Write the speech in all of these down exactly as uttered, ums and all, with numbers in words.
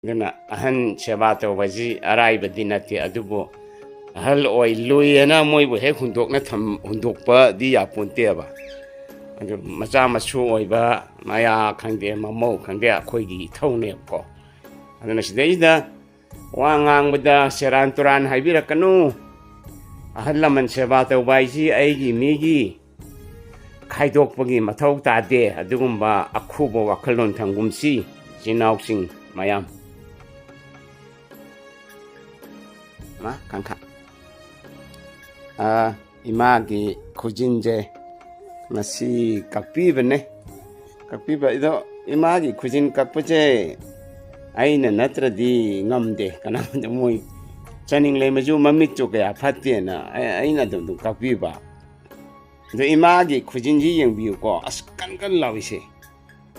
ꯑꯗꯨꯅ ꯑꯍꯟ ꯁꯦꯕꯥ ꯇꯧꯕꯁꯤ ꯑꯔꯥꯏꯕꯗꯤ ꯅꯠꯇꯦ꯫ ꯑꯗꯨꯕꯨ ꯑꯍꯜ ꯑꯣꯏ ꯂꯨꯏ ꯍꯥꯏꯅ ꯃꯣꯏꯕꯨ ꯍꯦꯛ ꯍꯨꯟꯗꯣꯛꯅ ꯊꯝ-, ꯍꯨꯟꯗꯣꯛꯄꯗꯤ ꯌꯥꯄꯣꯟꯇꯦꯕ꯫ ꯑꯗꯨ ꯃꯆꯥ ꯃꯁꯨ ꯑꯣꯏꯕ, ꯃꯌꯥ ꯈꯪꯗꯦ, ꯃꯃꯧ ꯈꯪꯗꯦ, ꯑꯩꯈꯣꯏꯒꯤ ꯏꯊꯧꯅꯦꯕꯀꯣ꯫ ꯑꯗꯨꯅ ꯁꯤꯗꯩꯁꯤꯗ ꯋꯥ ꯉꯥꯡꯕꯗ ꯁꯦꯔꯥꯟ ꯇꯨꯔꯥꯟ ꯍꯥꯏꯕꯤꯔꯛꯀꯅꯨ꯫ ꯑꯍꯜ ꯂꯃꯟ ꯁꯦꯕꯥ ꯇꯧꯕ ꯍꯥꯏꯁꯤ ꯑꯩꯒꯤ ꯃꯤꯒꯤ ꯈꯥꯏꯗꯣꯛꯄꯒꯤ ꯃꯊꯧ ꯇꯥꯗꯦ꯫ ꯑꯗꯨꯒꯨꯝꯕ ꯑꯈꯨꯕ ꯋꯥꯈꯜꯂꯣꯟ ꯊꯝꯒꯨꯝꯁꯤ, ꯏꯆꯤꯟ ꯏꯅꯥꯎꯁꯤꯡ ꯃꯌꯥꯝ꯫ ꯃꯥ, ꯀꯥꯡꯈꯥ꯫ ꯑꯥ, ꯏꯃꯥꯒꯤ ꯈꯨꯖꯤꯟꯁꯦ ꯉꯁꯤ ꯀꯛꯄꯤꯕꯅꯦ꯫ ꯀꯛꯄꯤꯕ ꯑꯗꯣ, ꯏꯃꯥꯒꯤ ꯈꯨꯖꯤꯟ ꯀꯛꯄꯁꯦ ꯑꯩꯅ ꯅꯠꯇ꯭ꯔꯗꯤ ꯉꯝꯗꯦ꯫ ꯀꯅꯥꯝꯇ, ꯃꯣꯏ ꯆꯥꯅꯤꯡ ꯂꯩꯃꯁꯨ ꯃꯃꯤꯠꯁꯨ ꯀꯌꯥ ꯐꯠꯇꯦꯅ ꯑꯩ-, ꯑꯩꯅ ꯑꯗꯨꯝ, ꯑꯗꯨꯝ ꯀꯛꯄꯤꯕ꯫ ꯑꯗꯣ ꯏꯃꯥꯒꯤ ꯈꯨꯖꯤꯟꯁꯤ ꯌꯦꯡꯕꯤꯌꯨꯀꯣ, ꯑꯁ, ꯀꯟ ꯀꯟ ꯂꯥꯎꯏꯁꯦ꯫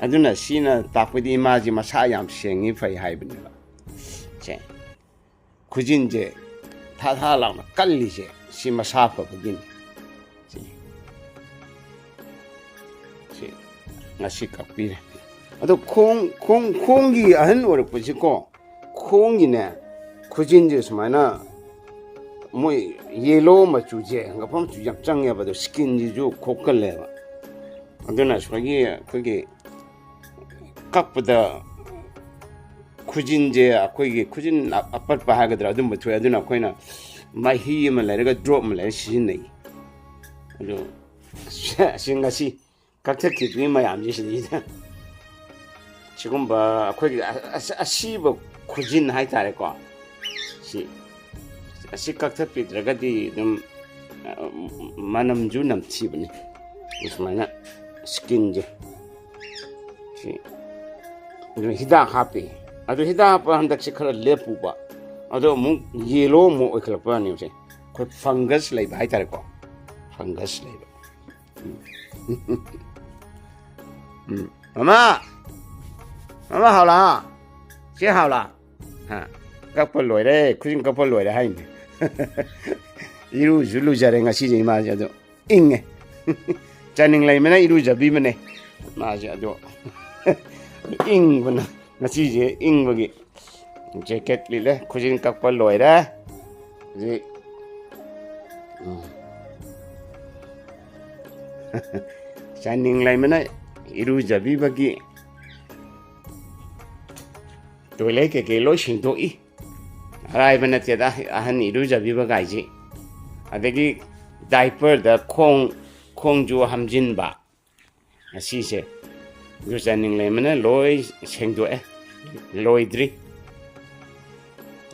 ꯑꯗꯨꯅ ꯁꯤꯅ ꯇꯥꯛꯄꯗꯤ ꯏꯃꯥꯁꯤ ꯃꯁꯥ ꯌꯥꯝ ꯁꯦꯡꯉꯤ, ꯐꯩ ꯍꯥꯏꯕꯅꯦꯕ꯫ ꯁꯦ, ꯈꯨꯖꯤꯟꯁꯦ ꯊꯥ ꯊꯥ ꯂꯥꯎꯅ ꯀꯜꯂꯤꯁꯦ ꯁꯤ ꯃꯁꯥ ꯐꯕꯒꯤꯅꯤ꯫ ꯁꯤ, ꯁꯤ ꯉꯁꯤ ꯀꯛꯄꯤꯔꯦ꯫ ꯑꯗꯣ ꯈꯣꯡ, ꯈꯣꯡ, ꯈꯣꯡꯒꯤ ꯑꯍꯟ ꯑꯣꯏꯔꯛꯄꯁꯤꯀꯣ, ꯈꯣꯡꯒꯤꯅꯦ, ꯈꯨꯖꯤꯟꯁꯦ ꯁꯨꯃꯥꯏꯅ ꯃꯣꯏ ꯌꯦꯂꯣ ꯃꯆꯨꯁꯦ, ꯍꯪꯒꯥꯝꯄꯥꯟ ꯃꯆꯨ ꯌꯥꯝ ꯆꯪꯉꯦꯕ, ꯑꯗꯣ ꯁ꯭ꯀꯤꯟꯁꯤꯁꯨ ꯈꯣꯛꯀꯜꯂꯦꯕ꯫ ꯑꯗꯨꯅ ꯁꯨꯃꯥꯏꯒꯤ ꯑꯩꯈꯣꯏꯒꯤ ꯀꯛꯄꯗ ꯈꯨꯖꯤꯟꯁꯦ, ꯑꯩꯈꯣꯏꯒꯤ ꯈꯨꯖꯤꯟ ꯑ-, ꯑꯄꯠꯄ ꯍꯥꯏꯒꯗ꯭ꯔꯥ, ꯑꯗꯨꯝꯕ ꯊꯣꯛꯑꯦ꯫ ꯑꯗꯨꯅ ꯑꯩꯈꯣꯏꯅ ꯃꯍꯤ ꯑꯃ ꯂꯩꯔꯒ, ꯗ꯭ꯔꯣꯞ ꯑꯃ ꯂꯩꯔꯒ ꯁꯤꯖꯤꯟꯅꯩ꯫ ꯑꯗꯣ ꯁꯤ ꯉꯁꯤ ꯀꯛꯊꯠꯈꯤꯕꯒꯤ ꯃꯌꯥꯝꯁꯦ ꯁꯤꯗꯩꯗ ꯁꯤꯒꯨꯝꯕ ꯑꯩꯈꯣꯏꯒꯤ ꯑ-, ꯑ-, ꯑꯁꯤꯕ ꯈꯨꯖꯤꯟ ꯍꯥꯏꯇꯥꯔꯦꯀꯣ, ꯁꯤ, ꯑꯁꯤ ꯀꯛꯊꯠꯄꯤꯗ꯭ꯔꯒꯗꯤ ꯑꯗꯨꯝ, ꯑ, ꯃꯅꯝꯁꯨ ꯅꯝꯊꯤꯕꯅꯤ꯫ ꯁꯨꯃꯥꯏꯅ ꯁ꯭ꯀꯤꯟꯁꯦ, ꯁꯤ, ꯑꯗꯨꯅ ꯍꯤꯗꯥꯛ ꯍꯥꯞꯄꯤ꯫ ꯑꯗꯨ ꯍꯤꯗꯥꯛ ꯍꯥꯞꯄ ꯍꯟꯗꯛꯁꯦ ꯈꯔ ꯂꯦꯞꯄꯨꯕ, ꯑꯗꯣ ꯑꯃꯨꯛ ꯌꯦꯂꯣ ꯑꯃꯨꯛ ꯑꯣꯏꯈꯠꯂꯛꯄ ꯋꯥꯅꯦꯕꯁꯦ꯫ ꯑꯩꯈꯣꯏ ꯐꯪꯒꯁ ꯂꯩꯕ ꯍꯥꯏꯇꯥꯔꯦꯀꯣ, ꯐꯪꯒꯁ ꯂꯩꯕ꯫ ꯎꯝ꯫ ꯃꯃꯥ! ꯃꯃꯥ, ꯍꯥꯎꯂꯥ? ꯆꯦ ꯍꯥꯎꯂꯥ? ꯍꯥ? ꯀꯛꯄ ꯂꯣꯏꯔꯦ, ꯈꯨꯖꯤꯟ ꯀꯛꯄ ꯂꯣꯏꯔꯦ ꯍꯥꯏꯅꯦ꯫ ꯏꯔꯨꯁꯨ ꯂꯨꯖꯔꯦ ꯉꯁꯤꯁꯦ ꯏꯃꯥꯁꯦ, ꯑꯗꯣ ꯏꯪꯉꯦ꯫ ꯆꯥꯅꯤꯡ ꯂꯩꯃꯅ ꯏꯔꯨꯖꯕꯤꯕꯅꯦ ꯃꯥꯁꯦ, ꯑꯗꯣ ꯏꯪꯕꯅ꯫ ꯉꯁꯤꯁꯦ ꯏꯪꯕꯒꯤ ꯖꯦꯀꯦꯠ ꯂꯤꯠꯂꯦ, ꯈꯨꯖꯤꯟ ꯀꯛꯄ ꯂꯣꯏꯔꯦ꯫ ꯍꯧꯖꯤꯛ, ꯎꯝ꯫ ꯆꯥꯅꯤꯡ ꯂꯩꯃꯅ ꯏꯔꯨꯖꯕꯤꯕꯒꯤ ꯇꯣꯏꯂꯦꯠ ꯀꯩꯀꯩ ꯂꯣꯏ ꯁꯦꯡꯗꯣꯛꯏ꯫ ꯑꯔꯥꯏꯕ ꯅꯠꯇꯦꯗ, ꯑꯍꯟ ꯏꯔꯨꯖꯕꯤꯕ ꯀꯥꯏꯁꯤ꯫ ꯑꯗꯒꯤ ꯗꯥꯏꯄꯔꯗ ꯈꯣꯡ, ꯈꯣꯡꯖꯨ ꯍꯥꯝꯖꯤꯟꯕ꯫ ꯑꯁꯤꯁꯦ ꯏꯔꯨꯖꯅꯤꯡ ꯂꯩꯃꯅ ꯂꯣꯏ ꯁꯦꯡꯗꯣꯛꯑꯦ, ꯂꯣꯏꯗ꯭ꯔꯤ꯫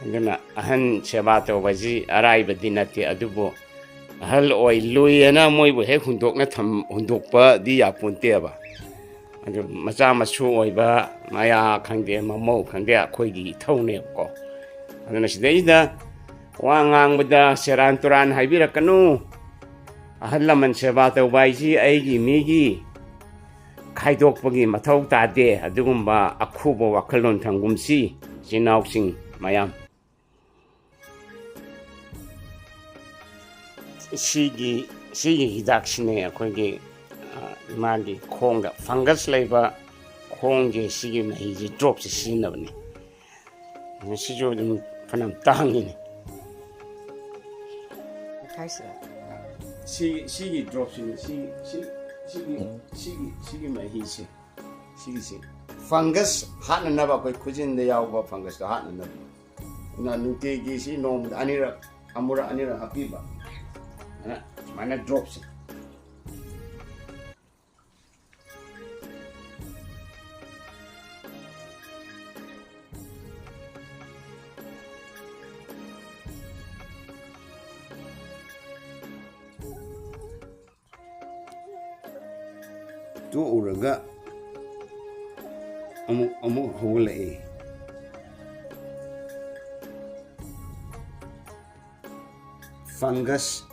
ꯑꯗꯨꯅ ꯑꯍꯟ ꯁꯦꯕꯥ ꯇꯧꯕ ꯍꯥꯏꯁꯤ ꯑꯔꯥꯏꯕꯗꯤ ꯅꯠꯇꯦ, ꯑꯗꯨꯕꯨ ꯑꯍꯜ ꯑꯣꯏ ꯂꯨꯏꯌꯦꯅ ꯃꯣꯏꯕꯨ ꯍꯦꯛ ꯍꯨꯟꯗꯣꯛꯅ ꯊꯝ-, ꯍꯨꯟꯗꯣꯛꯄꯗꯤ ꯌꯥꯄꯣꯟꯇꯦꯕ꯫ ꯑꯗꯨ ꯃꯆꯥ ꯃꯁꯨ ꯑꯣꯏꯕ ꯃꯌꯥ ꯈꯪꯗꯦ, ꯃꯃꯧ ꯈꯪꯗꯦ, ꯑꯩꯈꯣꯏꯒꯤ ꯏꯊꯧꯅꯦꯕꯀꯣ꯫ ꯑꯗꯨꯅ ꯁꯤꯗꯩꯁꯤꯗ ꯋꯥ ꯉꯥꯡꯕꯗ ꯁꯦꯔꯥꯟ ꯇꯨꯔꯥꯟ ꯍꯥꯏꯕꯤꯔꯛꯀꯅꯨ꯫ ꯑꯍꯜ ꯂꯃꯟ ꯁꯦꯕꯥ ꯇꯧꯕ ꯍꯥꯏꯁꯤ ꯑꯩꯒꯤ ꯃꯤꯒꯤ ꯈꯥꯏꯗꯣꯛꯄꯒꯤ ꯃꯊꯧ ꯇꯥꯗꯦ꯫ ꯑꯗꯨꯒꯨꯝꯕ ꯑꯈꯨꯕ ꯋꯥꯈꯜꯂꯣꯟ ꯊꯝꯒꯨꯝꯁꯤ, ꯏꯆꯤꯟ ꯏꯅꯥꯎꯁꯤꯡ ꯃꯌꯥꯝ꯫ ꯁꯤꯒꯤ, ꯁꯤꯒꯤ ꯍꯤꯗꯥꯛꯁꯤꯅꯦ ꯑꯩꯈꯣꯏꯒꯤ, ꯑ, ꯏꯃꯥꯒꯤ ꯈꯣꯡꯗ ꯐꯪꯒꯁ ꯂꯩꯕ ꯈꯣꯡꯒꯤ ꯁꯤꯒꯤ ꯃꯍꯤꯁꯤ, ꯗ꯭ꯔꯣꯞꯁꯦ ꯁꯤꯖꯤꯟꯅꯕꯅꯤ꯫ ꯁꯤꯁꯨ ꯑꯗꯨꯝ ꯐꯅꯌꯥꯝ ꯇꯥꯡꯉꯤꯅꯦ꯫ ꯃꯈꯥꯏꯁꯤꯗ꯫ ꯁꯤ, ꯁꯤꯒꯤ ꯗ꯭ꯔꯣꯞꯁꯤꯅꯤ, ꯁꯤ, ꯁꯤ, ꯁꯤꯒꯤ, ꯎꯝ꯫ ꯁꯤꯒꯤ, ꯁꯤꯒꯤ ꯃꯍꯤꯁꯦ, ꯁꯤꯒꯤꯁꯦ ꯐꯪꯒꯁ ꯍꯥꯠꯅꯅꯕ, ꯑꯩꯈꯣꯏ ꯈꯨꯖꯤꯟꯗ ꯌꯥꯎꯕ ꯐꯪꯒꯁꯇꯣ ꯍꯥꯠꯅꯅꯕ꯫ ꯑꯗꯨꯅ ꯅꯨꯡꯇꯤꯒꯤ ꯁꯤ ꯅꯣꯡꯃꯗ ꯑꯅꯤꯔꯛ, ꯑꯃꯨꯔꯛ ꯑꯅꯤꯔꯛ ꯍꯥꯞꯄꯤꯕ꯫ ꯑꯗꯨꯅ ꯁꯨꯃꯥꯏꯅ ꯗ꯭ꯔꯣꯞꯁꯦ꯫ ꯇꯣꯛꯎꯔꯒ ꯑꯃꯨꯛ, ꯑꯃꯨꯛ ꯍꯧꯒꯠꯂꯛꯏ꯫ ꯐꯪꯒꯁ,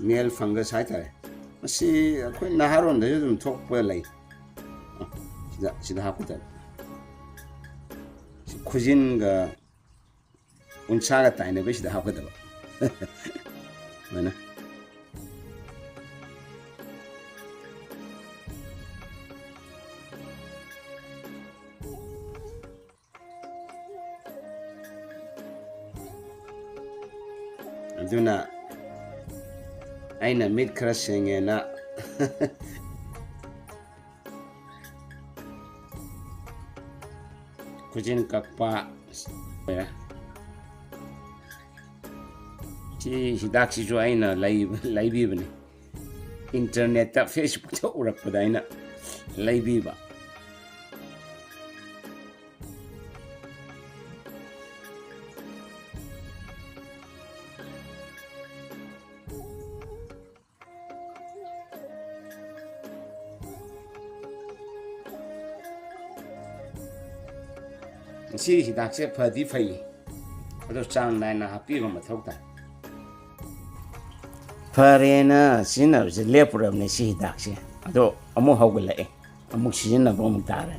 ꯃꯦꯜ ꯐꯪꯒꯁ ꯍꯥꯏꯇꯥꯔꯦ꯫ ꯃꯁꯤ ꯑꯩꯈꯣꯏ ꯅꯍꯥꯔꯣꯟꯗꯁꯨ ꯑꯗꯨꯝ ꯊꯣꯛꯄ ꯂꯩ꯫ ꯁꯤꯗ, ꯁꯤꯗ ꯍꯥꯞꯀꯗꯕ꯫ ꯁꯤ ꯈꯨꯖꯤꯟꯒ ꯎꯟꯁꯥꯒ ꯇꯥꯏꯅꯕꯁꯤꯗ ꯍꯥꯞꯀꯗꯕ꯫ ꯁꯨꯃꯥꯏꯅ꯫ ꯑꯗꯨꯅ ꯑꯩꯅ ꯃꯤꯠ ꯈꯔ ꯁꯦꯡꯉꯦꯅ ꯈꯨꯖꯤꯟ ꯀꯛꯄ꯫ ꯁꯤ ꯍꯤꯗꯥꯛꯁꯤꯁꯨ ꯑꯩꯅ ꯂꯩꯕ- ꯂꯩꯕꯤꯕꯅꯤ꯫ ꯏꯟꯇꯔꯅꯦꯠꯇ, ꯐꯦꯁꯕꯨꯛꯇ ꯎꯔꯛꯄꯗ ꯑꯩꯅ ꯂꯩꯕꯤꯕ꯫ ꯃꯁꯤ ꯍꯤꯗꯥꯛꯁꯦ ꯐꯗꯤ ꯐꯩ, ꯑꯗꯣ ꯆꯥꯡ ꯅꯥꯏꯅ ꯍꯥꯞꯄꯤꯕ ꯃꯊꯧ ꯇꯥꯏ꯫ ꯐꯔꯦꯅ ꯁꯤꯖꯤꯟꯅꯕꯁꯦ ꯂꯦꯞꯄꯨꯔꯕꯅꯦ ꯁꯤ ꯍꯤꯗꯥꯛꯁꯦ, ꯑꯗꯣ ꯑꯃꯨꯛ ꯍꯧꯒꯠꯂꯛꯑꯦ, ꯑꯃꯨꯛ ꯁꯤꯖꯤꯟꯅꯕ ꯑꯃꯨꯛ ꯇꯥꯔꯦ꯫